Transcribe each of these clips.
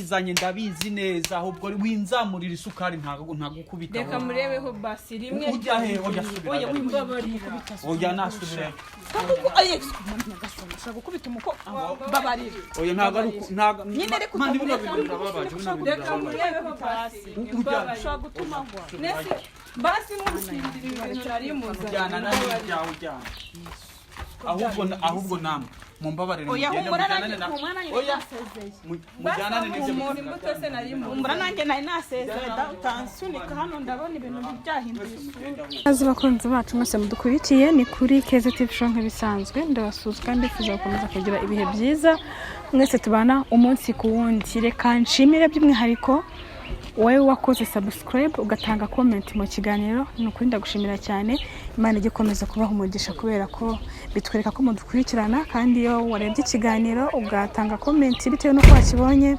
Wabizanye, ndabizi neza. Ahubwo winzamurira isukari, ntago ntagukubita. Reka murebeho basi rimwe. Ujya he? Oya, subira. Oya, wimbabarira. Oya, nasubirayo. Aye, nyagasani, ushobora gukubita umukobwa? Babarira. Oya, ntago ari uko, ntago. Nyine reka. Mani, bino utamureka. bintu birababaje, bino bintu Reka birababaje. murebeho basi. Ujya- Ushobora gutuma ngwa. Nese basi murushindira ibintu nari muzanye. Ujyana nawe ibyawe, ujyana. Ahubwo namwe mumbabarire. Oya, Mugende humura. mujyanane Nanjye na humura, nanjye Oya. nasezeye. Mujyanane n'ibyo Umuntu imbuto se nari Humura, muzanye. nanjye nari nasezeye da. Utansunika hano, ndabona ibintu byahinduye isura. Ikaze bakunzi bacu mwese mudukurikiye, ni kuri Keza TV Show nk'ibisanzwe. Ndabasuhuza kandi ndifuza gukomeza kugira ibihe byiza mwese tubana umunsi ku wundi. Reka nshimire by'umwihariko wowe wakoze subscribe, ugatanga comment mu kiganiro. Ni ukuri ndagushimira cyane. Imana ijye ikomeza kubaha umugisha kubera ko bitwereka ko mudukurikirana. Kandi iyo warebye ikiganiro ugatanga comment bitewe n'uko wakibonye,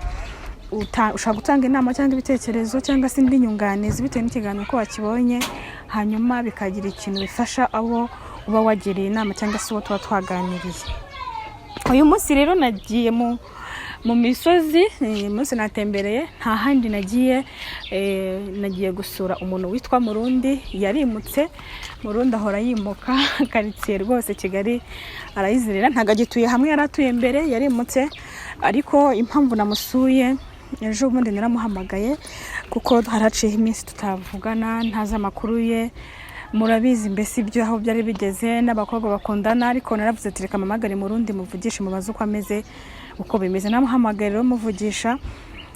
ushobora gutanga inama cyangwa ibitekerezo cyangwa se indi nyunganizi bitewe n'ikiganiro uko wakibonye, hanyuma bikagira ikintu bifasha abo uba wagiriye inama cyangwa se uwo tuba twaganiriye. Uyu munsi rero nagiye mu misozi. Uyu munsi natembereye, nta handi nagiye, nagiye gusura umuntu witwa Murundi. Yarimutse. Murundi ahora yimuka karitsiye rwose, Kigali arayizerera, ntabwo agituye hamwe yari atuye mbere, yarimutse. Ariko impamvu namusuye, ejo bundi naramuhamagaye kuko haraciyeho iminsi tutavugana, ntazi amakuru ye. Murabizi mbese ibyo aho byari bigeze n'abakobwa bakundana. Ariko naravuze ati: "Reka mpamagare Murundi, muvugishe, mubaze uko ameze, uko bimeze." Namuhamagaye rero muvugisha,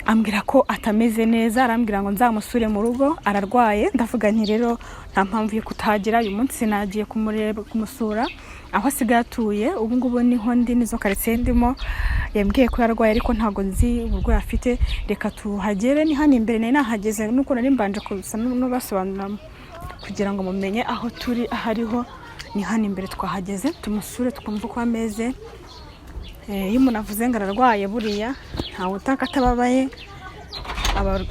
ambwira ko atameze neza, arambwira ngo nzamusure mu rugo, ararwaye. Ndavuga nti: "Rero nta mpamvu yo kutahagera." Uyu munsi nagiye kumureba, kumusura aho asigaye atuye. Ubu ngubu niho ndi, nizo karitsiye ndimo. Yambwiye ko yarwaye ariko ntabwo nzi uburwayi afite. Reka tuhagere, ni hano imbere. Nari nahageze nuko nari mbanje kusa n'ubasobanurira kugira ngo mumenye aho turi aho ariho. Ni hano imbere twahageze, tumusure twumve uko ameze. Iyo umuntu avuze ngo ararwaye, buriya ntawe utaka atababaye,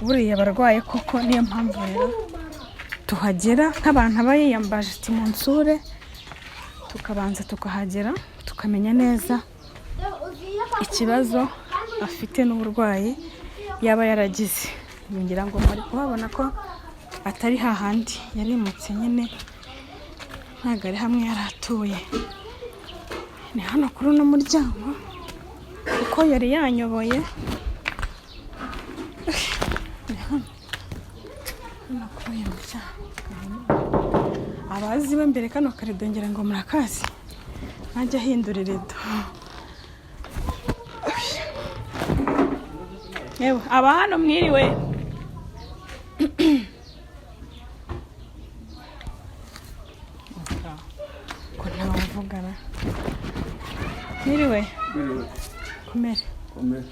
buriya barwaye koko. Niyo mpamvu rero tuhagera nk'abantu aba yiyambaje ati: "Munsure", tukabanza tukahagera, tukamenya neza ikibazo afite n'uburwayi yaba yaragize. Ngira ngo muri kuhabona ko atari hahandi, yarimutse nyine, ntabwo ari hamwe yari atuye. Ni hano kuri uno muryango kuko yari yanyoboye. Ni hano, hano kuri uyu muryango. Abazi we mbere kano karido, ngira ngo murakazi, najya ahindura irido. Yewe, aba hano mwiriwe? Ko ntawuvugana. Mwiriwe? Komere.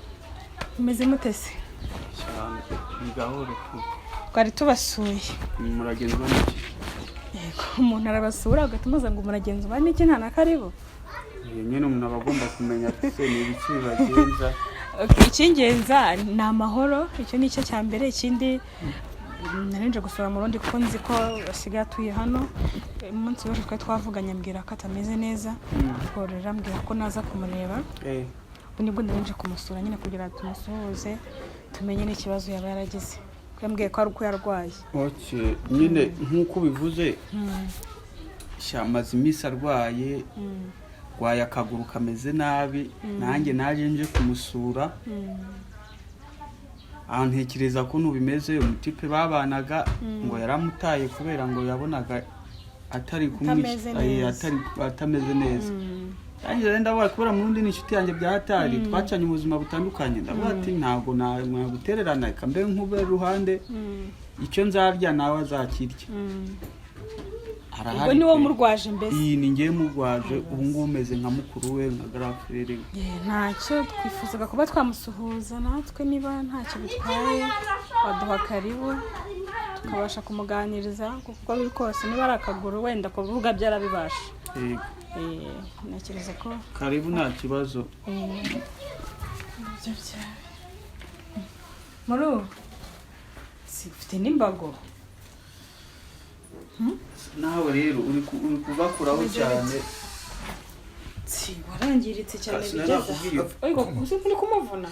Mumeze mutese? Cyane, ni gahoro tu. Twari tubasuye. Muragenzwa n'iki? Yego, umuntu arabasura ugahita umubaza ngo muragenzwa n'iki, nta na karibu. Iyo nyine umuntu aba agomba kumenya ati se ni ibiki bibagenza? Okay, icy'ingenza ni amahoro, icyo ni cyo cya mbere. Ikindi, nari nje gusura Murundi kuko nzi ko asigaye atuye hano. Umunsi w'ejo twari twavuganye, ambwira ko atameze neza, ubwo rero ambwira ko naza kumureba. Ubu nibwo nari nje kumusura nyine kugira ngo tumusuhuze, tumenye n'ikibazo yaba yaragize, kuko yambwiye ko ari uko yarwaye. Okay, nyine nk'uko ubivuze, sha amaze iminsi arwaye, arwaye akaguru kameze nabi. Nanjye naje nje kumusura aha, ntekereza ko bimeze umutipe babanaga ngo yaramutaye kubera ngo yabonaga atari kumwe. Atameze neza. Atameze neza. Nanjye rero ndavuga, kubera Murundi ni inshuti yanjye bya hatari, twacanye ubuzima butandukanye, ndavuga ati: "Ntabwo nagutererana, reka mbe nkube iruhande, icyo nzarya nawe azakirya." Arahari Ubwo niwo pe. murwaje mbese? Iyi ni ngewe murwaje ubu ngubu, umeze nka mukuru we, nka grand frère we. Ntacyo, twifuzaga kuba twamusuhuza natwe. Niba ntacyo bitwaye, baduha karibu tukabasha kumuganiriza, kuko uko biri kose niba ari akaguru, wenda kuvuga byarabibasha. Yego. Ntekereza ko Karibu, nta kibazo. Ibyo byawe muri ubu ufite n'imbago. Nawe rero uri kugakuraho cyane. Si warangiritse cyane Kasi bigeze narakubwiye. Oyigo, uzi ko uri kumuvuna?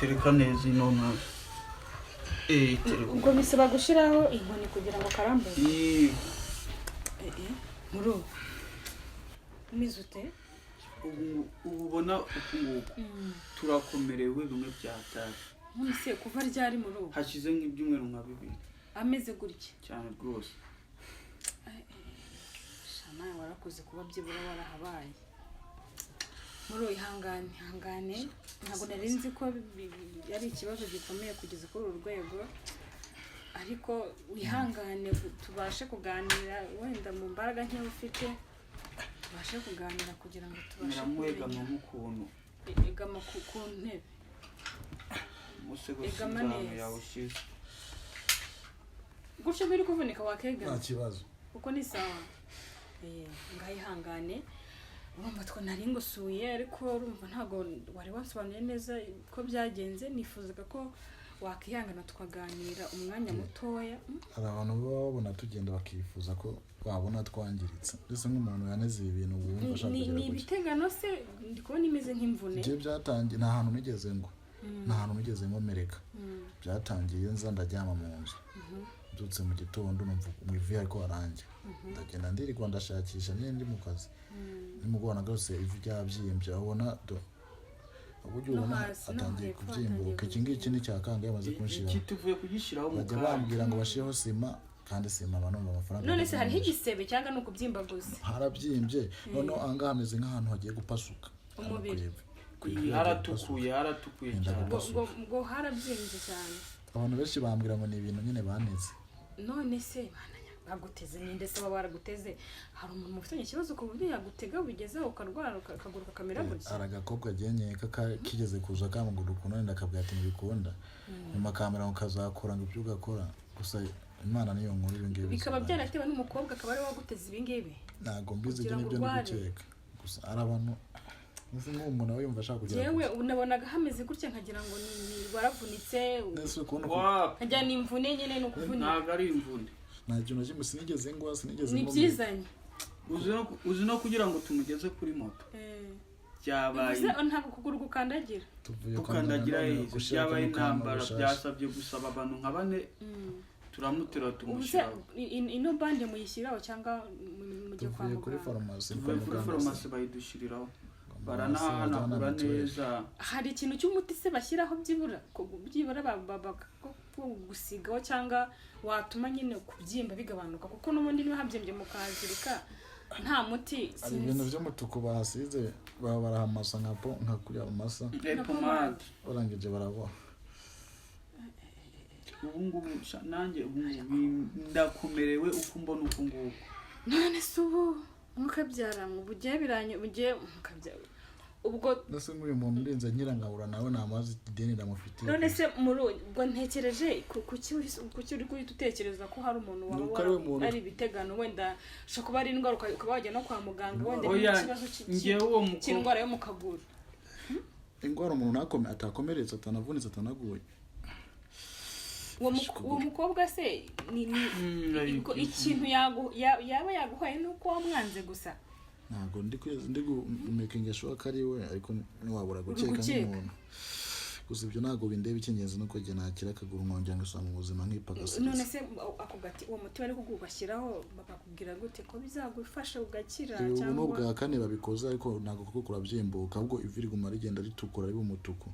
Tereka neza ino ntuzi. Tereka. Ubwo bisaba gushyiraho inkoni kugira ngo karambure. Muri ubu umeze ute? Ubu ubona uku nguku turakomerewe bimwe byatari. None se kuva ryari muri ubu? Hashize nk'ibyumweru nka 2. Ameze gutya cyane rwose. Nawe warakoze kuba byibura warahabaye. Muri ubu ihangane, ihangane, ntabwo nari nzi ko ari ikibazo gikomeye kugeza kuri uru rwego, ariko wihangane tubashe kuganira, wenda mu mbaraga nke ufite tubashe kuganira kugira ngo tubashe Muramwegama nk'ukuntu Egama ku ntebe. Umusego Egama sinzano neza. yawushize. Gutyo nturi kuvunika, wakegama? Nta kibazo. Kuko ni sawa. Ngayihangane, urumva two nari ngusuye, ariko urumva ntabwo wari wasobanuye neza ko byagenze. Nifuzaga ko wakihangana tukaganira umwanya mutoya. Hari abantu baba babona tugenda bakifuza ko babona twangiritse, ndetse nk'umuntu yaneze ibi bintu ubu wumva ashaka Ni kugera ni ku ki. ibitegano se? Ndi kubona imeze nk'imvune. Njye byatangiye nta hantu nigeze ngo nta hantu nigeze nkomereka. Byatangiye nza ndaryama mu nzu, mbyutse mu gitondo numva mu ivi ariko haranjye, ndagenda ndirirwa ndashakisha nyine ndi mu kazi, nimugoroba nagarutse ivi ryabyimbye, ubona do uburyo No ubona hasi, no atangiye hepfo kubyimbuka. hatangiye Iki ngiki ni cya kangahe bamaze kunshiraho? Iki tuvuye kugishyiraho mu Bajya kanya. bambwira ngo bashireho sima, kandi sima aba numva amafaranga None se hariho menshi. igisebe cyangwa ni ukubyimba gusa? Harabyimbye, noneho ahangaha hameze nk'ahantu hagiye gupasuka. Hano ku Umubiri. ivi. Ku ivi Iyi hagiye haratukuye, gupasuka. haratukuye Yenda cyane. Ngo gupasuka. ngo harabyimbye cyane. Abantu benshi bambwira ngo ni ibintu nyine banetse. None se Mana baguteze ninde se? Baba baraguteze? Hari umuntu mufitanye ikibazo ku buryo yagutega bigezeho ukarwara akaguru kakamera gutya? Hari agakobwa agiye nkeka kigeze kuza kamugura ukuntu, wenda akabwira ati ntibikunda, nyuma akamera ngo kazakora ngo ibyo ugakora gusa. Imana niyo nkuru, ibi ngibi Bikaba bisobanura. byaratewe n'umukobwa akaba ariwe waguteze ibi ngibi? Ntabwo mbizi, ibyo Kugira ngo nibyo ndi urware. gukeka gusa. Ari abantu mbese nk'uwo muntu aba yumva ashaka kugera Yewe, unabonaga hameze gutya nkagira ngo ni waravunitse. Mbese ukuntu Wapi. Nkagira ni imvune nyine, ni ukuvunika. Ntabwo ari imvune. Nta kintu na kimwe, sinigeze ngwa, sinigeze Ni nkomera. byizanye. Uzi no kugira ngo tumugeze kuri moto byabaye Bivuze ntabwo ukuguru gukandagira. Tuvuye kwa gukandagira muganga none heza gushyira byabaye kano kantu intambara. bushasha. Byasabye gusaba abantu nka bane, turamuterura, Ubu se tumushyiraho. Ino bande muyishyiraho cyangwa mujye kwa Tuvuye kuri muganga? farumasi. Tuvuye Kwa kuri muganga. farumasi bayidushyiriraho, Kwa muganga baranahanagura bajyana mituweli. neza. Hari ikintu cy'umuti se bashyiraho byibura byibura gusigaho cyangwa watuma nyine kubyimba bigabanuka? Kuko n'ubundi niba habyimbye mukahazirika nta muti, Hari ibintu sinzi. by'umutuku bahasize, baba barahamasa nka po nka kuriya bamasa. Pomade. Barangije baraboha. Ubu ngubu nanjye ubu ngubu ndakomerewe uko mbona uku nguku. None se ubu mukabyara mu bugiye biranyu bugiye mukabyara ubwo? Ndetse nk'uyu muntu urinze nkirangabura nawe ntamuzi ideni ndamufitiye. None se muri ubwo ntekereje kuki uri guhita utekereza ko hari umuntu waba Nuko ari we muntu. ari ibitegano? Wenda ushobora kuba ari indwara, ukaba wajya no kwa muganga wenda Oya, n'ikibazo njyewe uwo mukobwa cy'indwara yo mu kaguru. Indwara umuntu atakomeretse, atanavunitse, atanaguye. Uwo mukobwa se ni ubwo ikintu yaba yaguhaye ni uko wamwanze gusa? Ntabwo ndi gumekinga sure ko ari we, ariko ntiwabura gukeka Gukeka. nk'umuntu gusa. Ibyo ntabwo bindeba, icy'ingenzi ni uko njye nakira akaguru nkongera ngasubira mu buzima nk'ipagasiriza. None se ako gati uwo muti bari kugugashyiraho bakakubwira gute ko bizagufasha ugakira? Ubu ni Cyangwa ubwa kane babikoze, ariko ntabwo kuko kurabyimbuka, ahubwo ivi riguma rigenda ritukura, riba umutuku,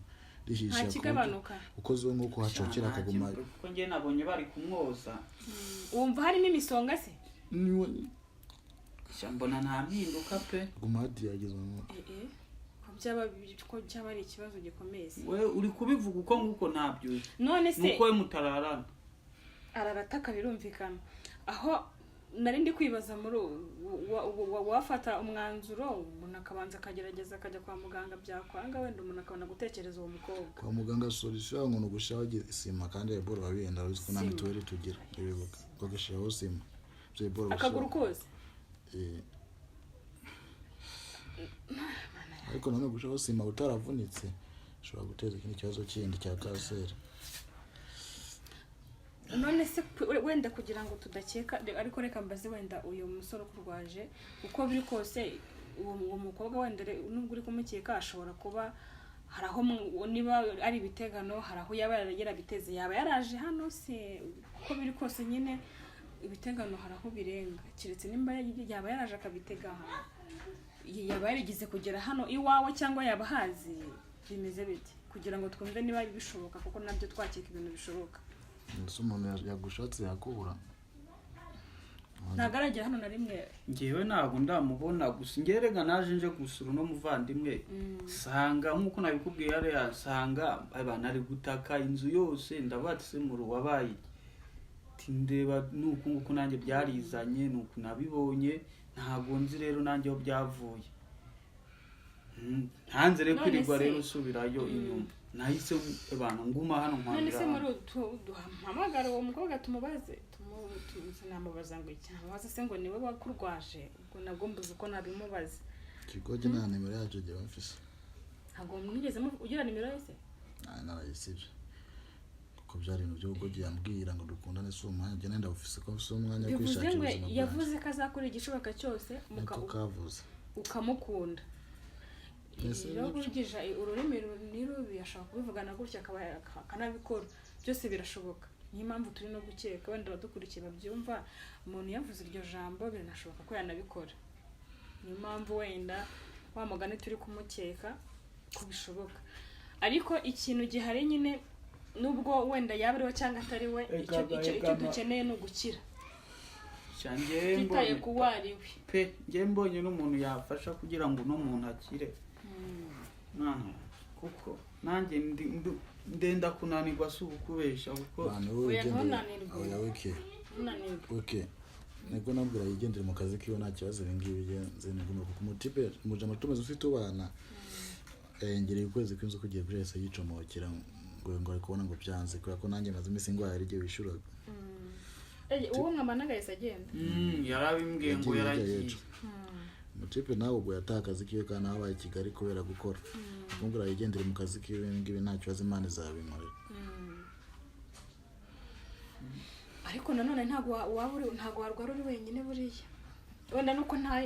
rihisha Nta ku buryo kigabanuka? Ukozeho nk'uko hacokera akaguma. Kuko njye nabonye bari kumwoza. Wumva harimo imisonga se? Sha, mbona nta mpinduka pe. Guma hadiyageza mu Eh, ko byaba ari ikibazo gikomeye se? We uri kubivuga uko nguko ntabyo uzi. None se Nuko we mutararana. Ararataka birumvikana. Aho nari ndi kwibaza muri wafata umwanzuro umuntu akabanza akagerageza akajya kwa muganga, byakwanga wenda umuntu akabona gutekereza uwo mukobwa. Kwa muganga solution ngo ni ugushyiraho sima, kandi ebora babihenda, urabizi ko nta Sima. mituweli tugira. Ibibuka bagashyiraho sima ibyo ebora. Akaguru kose? Eh. Ariko nanone gushyiraho sima utaravunitse ushobora guteza ikindi kibazo kindi cya kanseri. None se wenda kugira ngo tudakeka, ariko reka mbaze wenda uyu musore ukurwaje, uko biri kose uwo mukobwa wenda nubwo uri kumukeka ashobora kuba Hari aho niba ari ibitegano, hari aho yaba yarabiteze, yaba yaraje hano se? Uko biri kose nyine ibitegano hari aho birenga, keretse nimba yaba yaraje akabitega aha, yaba yarigeze kugera hano iwawe cyangwa yaba ahazi, bimeze bite, kugira ngo twumve niba bishoboka, kuko nabyo twakeka ibintu bishoboka. Ese umuntu yagushatse yakubura? Ntabwo aragera hano na rimwe? Ngewe ntabwo ndamubona, gusa ngewe rega naje nje gusura uno muvandimwe, sanga nk'uko nabikubwiye hariya, nsanga abantu ari gutaka inzu yose. Ndabatse mu wabaye iki? Ati ndeba nuku nguku nanjye byarizanye, nuku nabibonye, ntabwo nzi rero nanjye aho byavuye. Ntanze rero None kwirirwa se- rero usubirayo inyuma, nahise abantu nguma hano None nkwambira se hano. muri utu duhamagara uwo mukobwa tumubaze, sinamubaza ngo iki, namubaza se ngo niwe wakurwaje? Ubwo nabwo mbuze uko nabimubaza. Ikigogi nta nimero yacyo gihe bafise. Ntabwo mwigeze ugira nimero ye se? Narayisibye kuko byari ibintu by'ubugogi yambwira ngo dukundane, si umwanya njye nenda bufise ko si umwanya wo Bivuze kwishakira ngo ubuzima bwanjye. Yavuze ko azakora igishoboka cyose Niko kavuze. ukamukunda. Ese Rero nibyo? nkurikije ururimi ni rubi, ashobora kubivugana gutya akaba akanabikora, byose birashoboka. Niyo mpamvu turi no gukeka, wenda abadukurikiye babyumva, umuntu yavuze iryo jambo biranashoboka ko yanabikora. Niyo mpamvu wenda wa mugani turi kumukeka ko bishoboka, ariko ikintu gihari nyine, nubwo wenda yaba ariwe cyangwa atari we, icyo dukeneye ni ugukira, Njyewe tutitaye mbonye ku wo ari we. Pe, njyewe mbonye n'umuntu yafasha kugira ngo uno muntu akire. Mwana, kuko nanjye ndenda kunanirwa, si ukubeshya kuko Mwana, wowe Oya, wigendere. ntunanirwe. Oya, weke. Ntunanirwe. Weke, nibwo nabwira yigendere mu kazi kiwe, nta kibazo. Ibi ngibi bigenze nigomba kuko umutipe umujama tumeze ufite ubana ngereye ukwezi kw'inzu kugiye kuri yahise yicomokera ngo ari kubona ngo byanze, kubera ko nanjye maze iminsi ndwaye ari igihe wishyuraga. Uwo mwamanaga yahise agenda? Yarabimbwiye ngo Yagiye hirya yaragiye. y'ejo. Umutipe nawe ubwo yataha akazi kiwe kandi nawe abaye i Kigali kubera gukora, kumubwira yigendere mu kazi kiwe, ibi ngibi nta kibazo, Imana izabinkorera. Ariko nanone ntabwo waba uri, ntabwo warwara uri wenyine buriya. Wenda nuko nta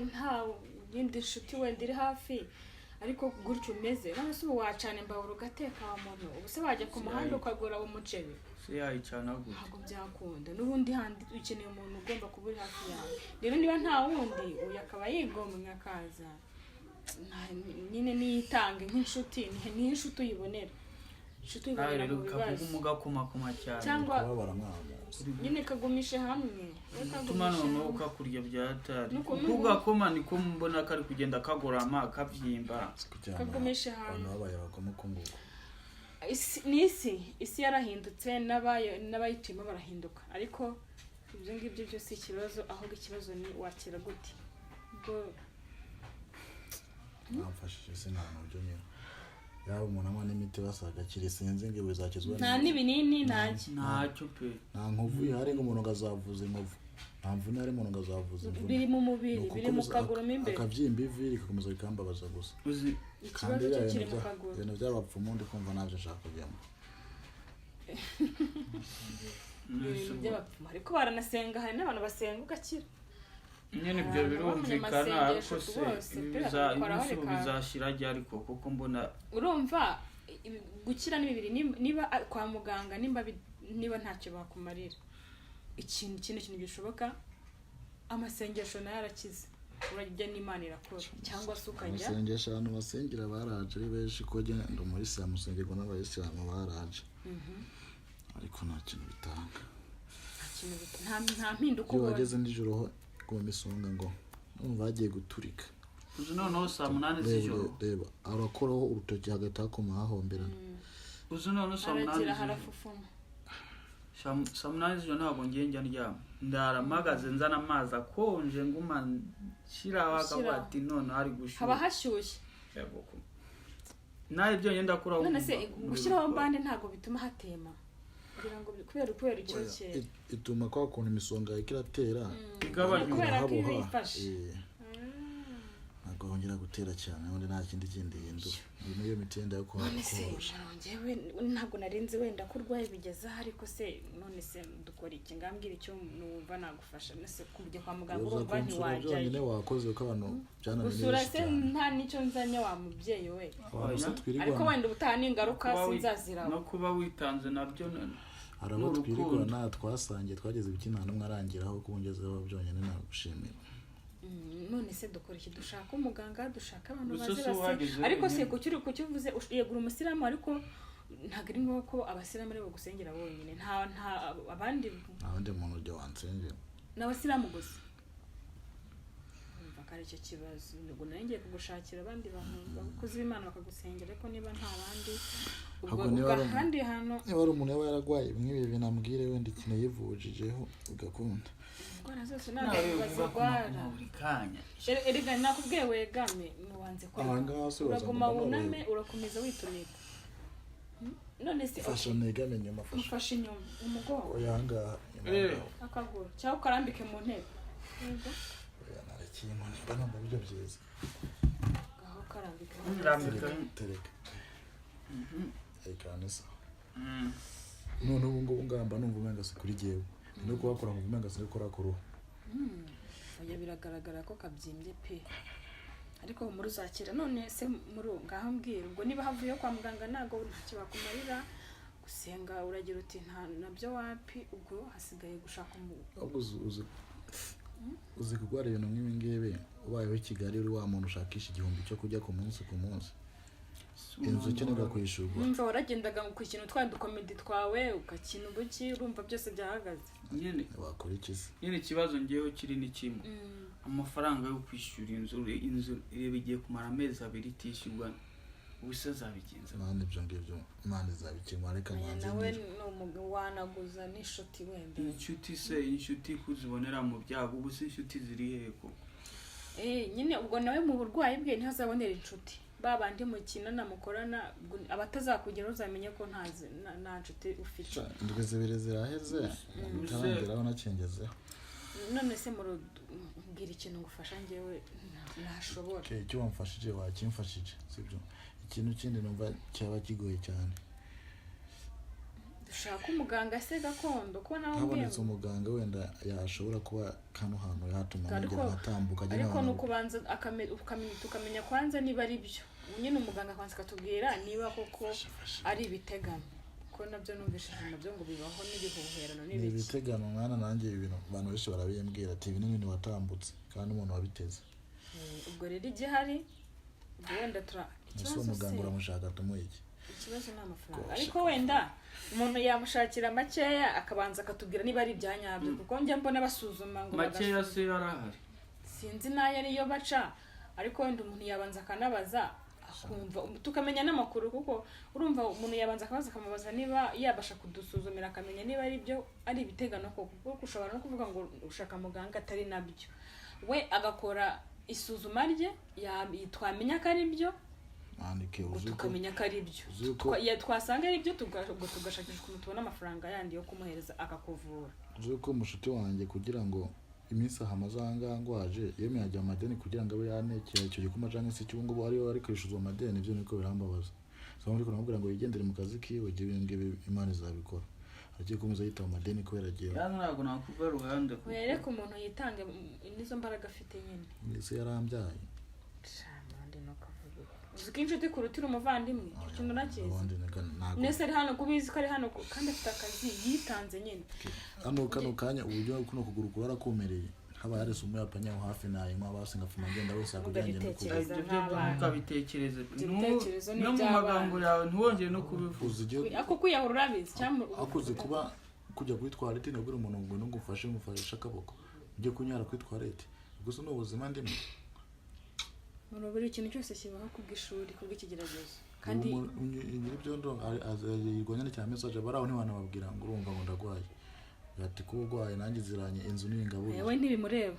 yindi nshuti wenda iri hafi, ariko gutyo umeze, none se ubu wacana imbabura ugateka wa muntu? Ubu se wajya ku muhanda ukagura umuceri? Se yayicana gute? Ntabwo byakunda. N'ubundi handi ukeneye umuntu ugomba kuba uri hafi yawe. Rero niba nta wundi, uyu akaba yigomwe akaza, nyine niyitange nk'inshuti, ni inshuti uyibonera, inshuti Nawe uyibonera rero mu kavuga bibazo. umugakomakoma cyane. Cyangwa kubabara mwamuzi. Nyine kagumishe hamwe. Gutuma noneho ukakurya byatari Nuko kuko ugakoma niko mbona kari kugenda kagorama kabyimba. Kugira ngo Kagumishe hamwe. abantu babaye abagome uko nguko. Ni isi yarahindutse, n'abayituyemo barahinduka, ariko ibyo ngibyo byose ikibazo, ahubwo ikibazo ni wakira gute ubwo. Bamfashije se nta buryo nyine yaba umuntu anywa n'imiti basaga akiri, sinzi ngo bizakizwa Nta n'iki. n'ibinini, ntacyo. Ntacyo pe. Nta nkovu ihari ngo umuntu ngo azavuza inkovu, nta mvune hari umuntu ngo azavuza imvune. Biri mu mubiri, Ni biri mu ukukomeza kaguru mo imbere. Akabyimba ivi rikakomeza rikambabaza gusa. Uzi Ikibazo Kandi cyo biriya kiri bintu mu kaguru. Ibintu by'abapfumu ndi kumva ntabyo nshaka kujyamo. Ibintu by'abapfumu, ariko baranasenga, hari n'abantu basenga ugakira. Nyine ibyo Abantu birumvikana, b'abanyamasengesho ariko se rwose, ibi pe, bakabikoraho ibi bizashira ryari ariko kuko mbona Urumva gukira ni bibiri, niba kwa muganga niba ntacyo bakumarira, ikintu ikindi kintu gishoboka, amasengesho nayo arakiza, urajya n'Imana irakora, cyangwa se ukajya Amasengesho, abantu basengera baraje ari benshi, ko njye ndi umuyisilamu, usengerwa n'abayisilamu baraje, ariko nta kintu bitanga. Nta kintu nta mpinduka Iyo ubona. wageze nijoro ho guma isonga ngo numva hagiye guturika. Uzi noneho saa 8 Reba, z'ijoro. Reba, arakoraho urutoki hagahita hakoma hahomberana. Uzi noneho saa 8 Haragira z'ijoro. harafufuma. Saa 8 z'ijoro ntabwo ngiye njya ndyama, ndara mpagaze nzana amazi akonje nguma nshyiraho akavuga Ushyiraho. ati noneho ari Haba gushyuha. hashyushye. Yego, nawe byonyine ndakuraho None se nkumva umuriro gushyiraho ukora. bande ntabwo bituma hatema, kugira ngo kubera icyokere? Ituma kwa kuntu imisonga iriko iratera Igabanyuka. Kubera ko irahaboha. iba ifashe. Ntabwo Ntabwo wongera gutera cyane, ubundi nta kindi kindi yindura. Iyi niyo miti yenda yo None se korosha. Njyewe ntabwo narinzi wenda ko urwaye bigeze aho, ariko se none se dukora iki? Ngambwira icyo numva nagufasha. Nese kujya kwa muganga Uza urumva kunsura ntiwajyayo? byonyine wakoze, kuko abantu byananiye Gusura benshi se cyane. nta n'icyo nzanye wa mubyeyi we. Abantu se Ariko twirirwana wenda ubutaha ningaruka Kuba sinzaziraho. No kuba witanze nabyo Hari abo ni urukundo. twirirwana twasangiye, twageze ibiki, nta n'umwe arangiraho. Kungezeho byonyine nagushimira. None se dukora iki? Dushaka umuganga, dushaka abantu Gusa bazi si uhageze base, ariko se wenyine. kuki kuki uvuze yegura umusilamu, ariko ntabwo ari ngombwa ko abasilamu ari bo gusengera bonyine, nta abandi? Nta wundi muntu ujya wansengera. Ni abasilamu gusa. Urumva ko ari cyo kibazo. Ubwo nari ngiye kugushakira abandi bantu abakozi b'Imana bakagusengera, ariko niba nta bandi ubwo Ahubwo ubwo niba ari ahandi hantu. Niba ari umuntu yaba yararwaye nk'ibi bintu, ambwire wenda ikintu yivujijeho ugakunda. Indwara zose ntabwo Nawe uvuga ku bazirwara. maguma buri kanya. Erega nakubwiye wegame, ntiwanze Aha kwegama. ngaha se waza Uraguma ngo wuname, mbone? urakomeza witunika. None se Fasha negame inyuma, fasha. Mufashe inyuma umugongo. Oya, aha ngaha inyuma. Aha ngaha. Akaguru cyangwa ukarambike mu ntebe. Yego. Oya, narekeye inkoni, mba numva aribyo byiza. Ngaho karambike. Rambika. Tereka, tereka nisa. None ubu ngubu ngamba numva umenga si kuri jyewe, no kuhakora nkumva umenga si gukora ku ruhu. Oya, biragaragara ko kabyimbye pe, ariko muri uzakira. None se muri ngaho mbwira, ubwo niba havuye kwa muganga ntabwo ntacyo bakumarira, gusenga uragira uti nta nabyo wapi, ubwo hasigaye gushaka Ahubwo uzi kurwara ibintu nk'ibi ngibi ubayeho i Kigali, uri wa muntu ushakisha 1000 cyo kurya ku munsi ku munsi, inzu ikenerwa kwishyurwa. Numva waragendaga ku kintu twa dukomedi twawe ugakina ubuki, urumva byose byahagaze. Nyine. Wakora iki se? Nyine ikibazo ngewe kiri ni kimwe, amafaranga yo kwishyura inzu. Inzu reba igiye kumara amezi 2 itishyurwa, ubu se azabigenza? Imana, ibyo ngibyo Imana izabikemura, reka Oya, manze nawe nyine. ni umugabo wanaguza n'inshuti wenda. Inshuti se, inshuti kuzibonera mu byago, ubu se inshuti ziri hehe koko? Eh, nyine ubwo nawe mu burwayi bwe niho azabonera inshuti, ba bandi mukinana mukorana, ubwo abatazakugeraho uzamenye ko nta nshuti ufite. Indwi 2 ziraheze umuntu utarangeraho nakengezeho. None se mbwira ikintu ngufasha njyewe ntashobora. Okay, icyo wamfashije wakimfashije, sibyo? Ikintu kindi numva cyaba kigoye cyane. Dushaka umuganga se gakondo ko nawe mbwiye? Habonetse umuganga wenda yashobora kuba kano hantu yatuma nongera nkatambuka agera Ariko ni ahantu. ukubanza tukamenya kwanza niba ari byo nyine, umuganga akabanza akatubwira niba koko ari ibitegano, ko nabyo numvishije nabyo ngo bibaho n'ibihuherano Ni n'ibiki. ibitegano mwana, nanjye ibi bintu abantu benshi barabimbwira ati ibi ni ibintu watambutse kandi umuntu wabiteze. Ubwo rero igihari, ubwo wenda tura Ese ikibazo umuganga se uramushaka tumuhe iki? Ikibazo ni amafaranga. Rwose. Ariko wenda umuntu yamushakira makeya, akabanza akatubwira niba ari ibya nyabyo, kuko njya mbona basuzuma ngo Makeya bagasuzuma. se yarahari? Sinzi n'ayo ariyo baca, ariko wenda umuntu yabanza akanabaza akumva, tukamenya n'amakuru, kuko urumva umuntu yabanza akabaza, akamubaza niba yabasha kudusuzumira akamenya niba ari byo, ari ibitegano koko, kuko ushobora no kuvuga ngo ushaka muganga atari nabyo, we agakora isuzuma rye, twamenya ko ari byo, Mwandike ubwo uzi ko tukamenya ko ari byo. uzi ko Twasanga ari byo, ubwo tugashakisha ukuntu tubona amafaranga yandi yo kumuhereza akakuvura. Uzi ko mushuti wanjye kugira ngo iminsi ahamaze aha ngaha ngwaje yemeye ajya amadeni kugira ngo abe yanekera icyo gikoma cyangwa se cy'ubu ngubu ariyo ari kwishyuzwa amadeni. Ibyo niko birambabaza. So ariko namubwira ngo yigendere mu kazi kiwe, ibyo ngibi Imana izabikora, agiye gukomeza yitaba amadeni kubera agiye. Ya, ntabwo nakuva iruhande kuko Wereke umuntu yitange n'izo mbaraga afite nyine. Ndetse yarambyaye. Uzi ko inshuti kurutira umuvandimwe, icyo kintu urakizi? Ubundi ntabwo. Nese ari hano, kubizi ko ari hano kandi afite akazi, yitanze nyine. Hano kano kanya uburyo kuno kuguru kurarakomereye, haba harese umuyapanya aho hafi nayinywa basi ngafuma ngenda wese kugira ngo ngende kugura. Ugabitekereza Ibyo byo nk'abana. ntukabitekereze. Ibyo bitekerezo ni No mu iby'abana. magambo yawe ntiwongere no kubivuga. Uzi igihe Ako kwiyahura urabizi cyangwa? Akuze kuba kujya kuri toilette nabwira umuntu ngo ngufashe, ngufashe akaboko ujye kunyara kuri toilette, gusa ni ubuzima ndimo. Mu buri ikintu cyose kibaho kubw'ishuri, kubw'ikigeragezo kandi. Nyir'ibyondo yirwanya n'icya message bari aho ntiwanababwira ngo urumva ngo ndagwaye, ati kuba urwaye nanjye ziranye inzu n'ingaburiye. Yewe, ntibimureba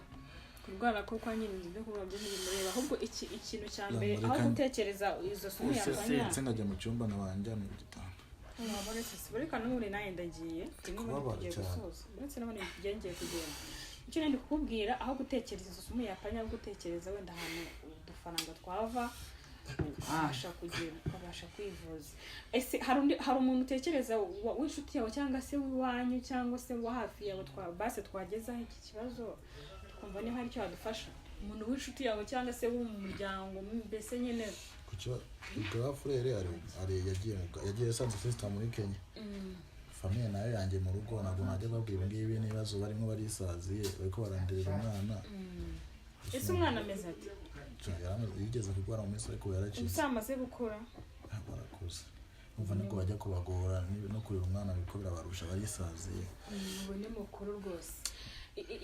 kurwara ko kwa nyiri inzu, byo kurwara byo ntibimureba, ahubwo iki ikintu cya mbere aho gutekereza izo sumu yapanya. Ndetse nkajya mu cyumba nkabanjyana ku gitanda. Uretse n'ubundi nanjye ndagiye, n'ubundi Kubabara tugiye cyane. gusoza, uretse n'ubundi ngiye kugenda. Icyo nari kukubwira, aho gutekereza izo sumu yapanya, aho gutekereza wenda ahantu udufaranga twava ukabasha kugira, ukabasha kwivuza. Ese hari undi, hari umuntu utekereza w'inshuti yawe, cyangwa se w'iwanyu, cyangwa se wa hafi yawe, base twagezaho iki kibazo, tukumva niba hari icyo wadufasha? Umuntu w'inshuti yawe cyangwa se wo mu muryango, mbese nyine. Ku grand frère ari yagiye yasanze sister muri Kenya. Famille nayo yanjye mu rugo ntabwo najya babwira ibi ngibi n'ibibazo barimo, barisaziye, bariko barandirira umwana. Ese umwana ameze ate? Yigeze kurwara mu minsi, ariko yarakize. Ubu amaze gukura? Barakuze. Umva, nibwo bajya kubagora no kurera umwana biriko birabarusha, barisaziye. Ubu ni mukuru rwose.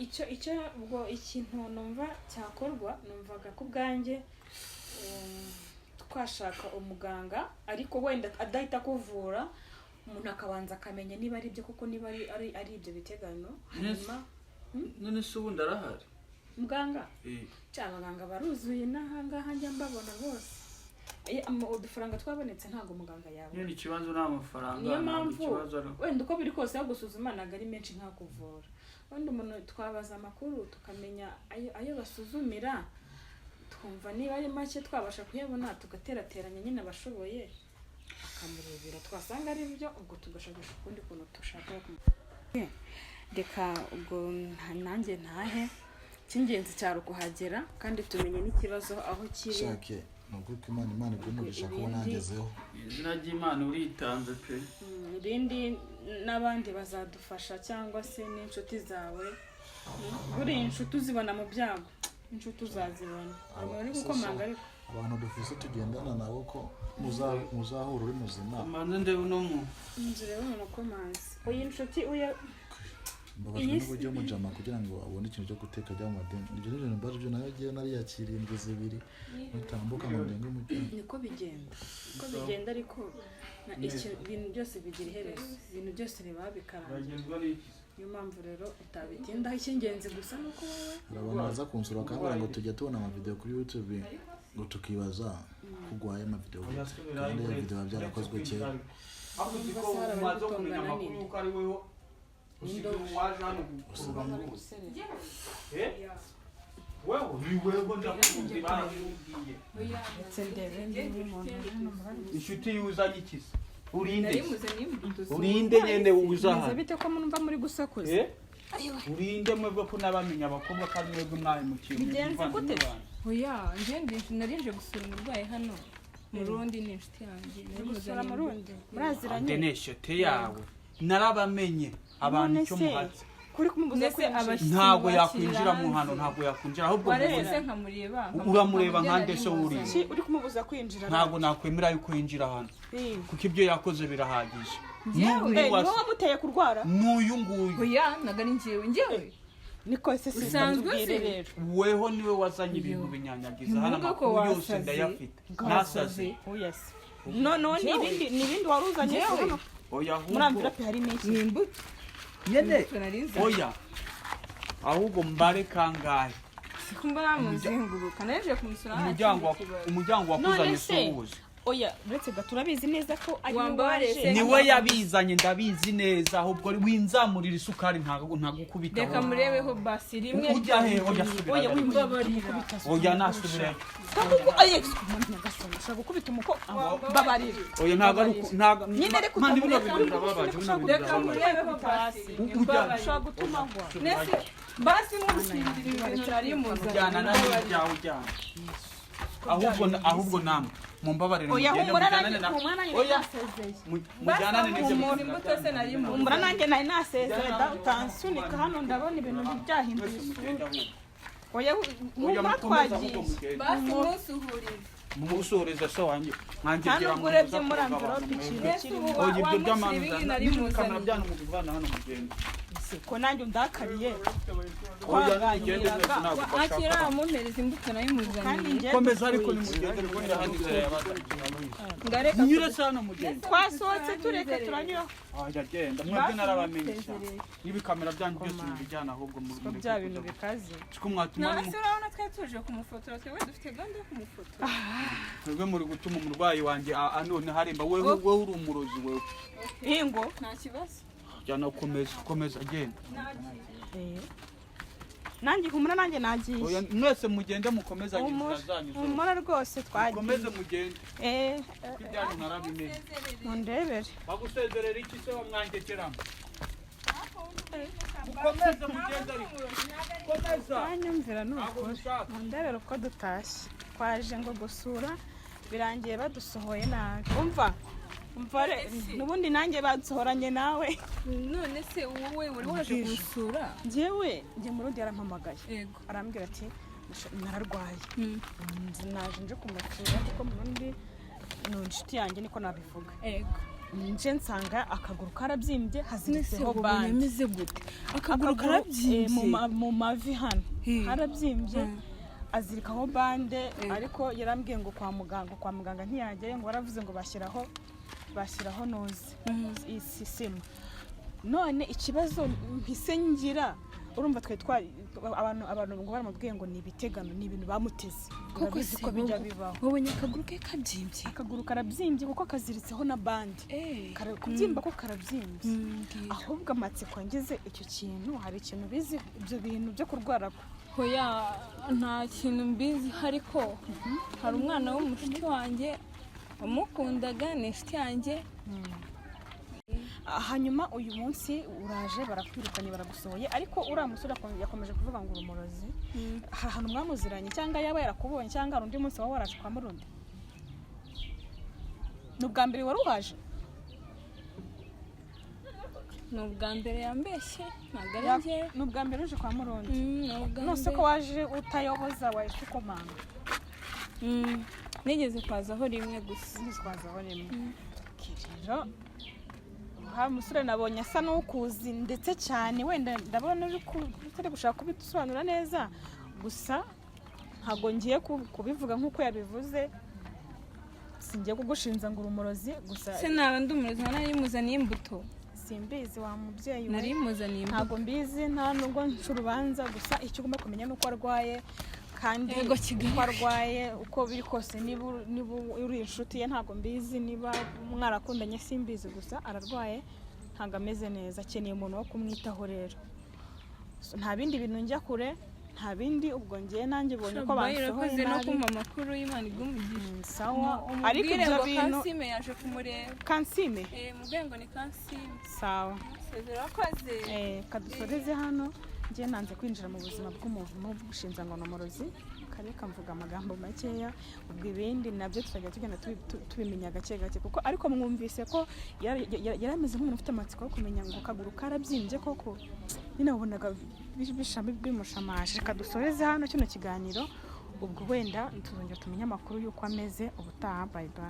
Icyo ubwo ikintu numva cyakorwa, numvaga ku bwanjye, twashaka umuganga, ariko wenda adahita akuvura, umuntu akabanza akamenya niba ari ibyo koko, niba ari ibyo bitegano, hanyuma None se ubundi arahari? Muganga? Eh. Cyangwa abaganga baruzuye n'ahangaha, njya mbabona bose. Udufaranga twabonetse ntabwo muganga yabona. Nyine ikibazo ni amafaranga. Niyo Ntabwo mpamvu ikibazo ari wenda uko biri kose, aho gusuzuma ntabwo ari menshi nka kuvura. Wenda umuntu twabaza amakuru, tukamenya ayo basuzumira, twumva niba ari make twabasha kuyabona, tugaterateranya nyine abashoboye, bakamurebera. Twasanga ari byo, ubwo tugashakisha ukundi kuntu dushaka. Reka ubwo nanjye ntahe. Icy'ingenzi cyari ukuhagera, kandi tumenye n'ikibazo aho kiri. Shake, ni ukuri ko Imana iguhe umugisha kuba nangezeho. Izina ry'Imana, uritanze pe. Ibindi n'abandi bazadufasha, cyangwa se n'inshuti zawe. Buriya inshuti uzibona mu byago, inshuti uzazibona. Ntabwo bari gukomanga ariko. Abantu dufise tugendana nabo ko muzahura uri muzima. Mbanze ndebe uno mu Inzu rero, umuntu ukomanze, uyu inshuti uya Mbabajwe n'uburyo mujama kugira ngo abone ikintu cyo guteka ajya mu madeni. Ibyo ni ibintu mbaje, ibyo nayo agiye nariyakiriye indwi 2 mutambuka ngo ndenge umujyane. Niko bigenda, niko bigenda, ariko ibintu byose bigira iherezo, ibintu byose biba bikarangira. Uragenzwa n'iki? Niyo mpamvu rero utabitindaho, icy'ingenzi gusa ni uko wowe Hari abantu baza kunsura bakambwira ngo tujya tubona amavideo kuri YouTube, ngo tukibaza ko ugwaye amavideo gute, kandi iyo video biba byarakozwe kera. Ariko uzi ko umaze kumenya amakuru yuko ari weho usigaye waje hano gukurura mu ruzi? Eh? Wewe ni wewe, ndakuzi, barabikubwiye. Ndetse ndebe niba umuntu uri hano muri Inshuti yuzanye ikiza, urinde? Nari muzaniye imbuto. Urinde nyene uza Bimeze hano? bite ko mwumva muri gusakuza? Eh? Urinde mwebwe ko nabamenye abakobwa ko ari mwebwe mwahemukiye? Bigenze gute? Oya, njye narinje gusura umurwayi hano. Murundi ni inshuti yanjye. Nari Gusura muzaniye. Murundi, muraziranye? Nde ni yawe, narabamenye abantu None icyo se, muhatse. Kuri kumubuza Mbese kwinjira? abashyitsi Ntabwo mubakirira yakwinjira mu hanze. hano, ntabwo yakwinjira ahubwo Waretse mubona. se nkamureba? Uramureba nkande se wuriye? Ki uri kumubuza kwinjira? Ntabwo nakwemera yuko yinjira hano, kuko ibyo yakoze birahagije. Njyewe? Eh, niwe wamuteye kurwara? N'uyu nguyu. Oya, ntabwo ari njyewe, njyewe. Niko se Usanzwe tubwire se? rero. Weho niwe wazanye ibintu binyanyagiza hano. Ntimuvuge ko Amakuru yose wasaze. ndayafite, nasaze. Oya se, noneho ni ibindi wari uzanye se Njyewe? hano? Oya, Muri ahubwo enveloppe harimo iki? Ni imbuto. Nyene. Imbuto nari nzanye. Oya, ahubwo mbare kangahe? Sikumva namuzenguruka, naje kumusura nta Umuryango kindi kibazo. Umuryango wakuzanye None se? suwuzi. Oya, uretse gato, urabizi neza ko ari we Wambabariye waje? se? Niwe yabizanye, ndabizi neza. Ahubwo winzamurira isukari, ntabwo ntagukubita. Reka murebeho basi rimwe. Ujya he? Oya, subira. Oya, Mbabarira. Oya, nasubirayo. Kuko aye, nyagasani, ushobora gukubita umuko, babarira. Oya, ntabwo ari uko, ntabwo. Nyine reka Mani, bino utamureka. bintu birababaje, bino bintu Reka birababaje. murebeho basi. Ujya- Mbabarira. Ushobora gutuma ngwa. Nese basi murukingira ibintu nari muzaniye. Ujyana nawe ibyawe, ujyana. Ahubwo namwe mumbabarire, Oya, mugende, humura mujyanane nanjye, na humura nanjye Oya. nasezeye. Mujyanane n'ibyo Umuntu imbuto se nari Humura muzaniye. nanjye nari nasezeye da, utansunika hano, ndabona ibintu byahinduye Mwese isura. mugende ahubwo. Oya, Oya, humura, mukomeze ahubwo twagiye. mugende. Basi musuhurize. Mumusuhurize se wanjye mwanjye? Nta Gira nubwo urebye muza muri kuroga envelope abantu ikintu mwebwe. Mbese kirimo. ubu Oya, ibyo wamushyira by'amanu ibingi nari n'ibikamera muzaniye. byanyu mubivana hano, mugende. Ko nanjye undakariye? Oya, mugende mwese, ntabwo Akira bashaka. amumpereza imbuto nari Kandi muzaniye. njye Komeza ariko dupfuye iki? nimugende, kuko ndahandi inzira yabazanye. Ngareka. Munyure se hano, mugende. Twasohotse, tureke turanyura. Oya, genda mwebwe, narabamenyesha n'ibikamera byanyu byose mubijyana ahubwo Ko bya bintu bikaze. Siko mwatuma None se urabona twari tuje kumufotora? Twebwe dufite gahunda yo kumufotora. Mwebwe muri gutuma umurwayi wanjye none haremba. Wewe, wewe uri umurozi wewe. Ingo. Nta kibazo. Jyana, komeza, komeza, genda. Nanjye humura, nanjye nagiye. Oya, mwese mugende, mukomezanye Humura, inzira zanyu zose. humura rwose, twagiye. Mukomeze mugende, Eh, ko ibyanyu narabimenye. Mundebere. Bagusezerera iki se wamwangekeramo? Mukomeze mugende, ariko komeza. Banyumvira ni Ntabwo ukuri. mushaka. Mundebere uko dutashye, twaje ngo gusura, birangiye badusohoye nabi. Umva, umva n'ubundi nanjye bansohoranye nawe. None se wowe wari waje kumusura? Njyewe, njye Murundi yarampamagaye. Yego. Arambwira ati: "Nararwaye." Naje nje kumusura kuko Murundi ni inshuti yanjye, niko nabivuga. Yego. Nje nsanga akaguru karabyimbye, Nese haziritseho ubwo bande. Ameze gute akaguru? Akaguru, Karabyimbye? mu mavi hano harabyimbye, azirikaho bande. Ariko yarambwiye ngo kwa muganga ntiyajyayo, ngo baravuze ngo bashyiraho noze sima. None ikibazo mpise ngira, urumva twe twari abantu ngo baramubwiye ngo ni ibitegano, ni ibintu bamuteze. Koko? Urabizi Se ko bijya bibaho. Wabonye akaguru ke kabyimbye? Akaguru karabyimbye kuko kaziritseho na bande. Kubyimba ko karabyimbye. Mbwira. Ahubwo amatsiko ngize, icyo kintu hari ikintu bizi, ibyo bintu byo kurwara kwe? Hoya, nta kintu mbizi, ariko hari umwana w'umushuti wanjye wamukundaga, ni inshuti yanjye. Hanyuma uyu munsi uraje, barakwirukanye, baragusohoye, ariko uriya musore yakomeje kuvuga ngo uri umurozi. Hari ahantu mwamuziranye, cyangwa yaba yarakubonye, cyangwa hari undi munsi waba waraje kwa Murundi? Ni ubwa mbere wari uhaje? Ni ubwa mbere, yambeshye, ntabwo ari njye. Ni ubwa mbere uje kwa Murundi? Ni ubwa None mbere. ko waje utayoboza, wahise ukomanga? Nigeze kwazaho rimwe gusa. Ntitwazaho rimwe rero. Ha musore nabonye asa n'ukuzi ndetse cyane, wenda ndabona utari gushaka kubidusobanura neza, gusa ntabwo ngiye kubivuga nk'uko yabivuze. Singiye kugushinza ngo uri umurozi gusa. Se naba ndi umurozi nari muzaniye imbuto? Simbizi wa mubyeyi we. Nari muzaniye imbuto. Ntabwo mbizi, nta nubwo nca urubanza, gusa icyo ugomba kumenya ni uko arwaye kandi Yego, Kigali. uko arwaye, uko biri kose, niba uri inshuti ye, ntabwo mbizi, niba mwarakundanye simbizi, gusa ararwaye, ntabwo ameze neza, akeneye umuntu wo kumwitaho. Rero so, nta bindi bintu njya kure, nta bindi. Ubwo ngiye nanjye ubonye ko Bayi, bansohoye urakoze no nabi. kumpa amakuru, y'Imana igumugisha. Sawa, ariko Umubwire ibyo ngo bintu Kansime yaje kumureba. Kansime? Eh, mubwire ngo ni Kansime. Sawa. Sezera, wakoze. Kadusoreze hano. Njye nanze kwinjira mu buzima bw'umuvumo bushinza ngo ni umurozi, kareka mvuga amagambo makeya. Ubwo ibindi nabyo tuzajya tugenda tubimenya gake gake, kuko ariko mwumvise ko yari ameze nk'umuntu ufite amatsiko yo kumenya ngo akaguru karabyimbye koko. Nyine wabonaga bimushamaje. Reka dusoreze hano kino kiganiro, ubwo wenda tuzongera tumenye amakuru y'uko ameze ubutaha. Bye bye.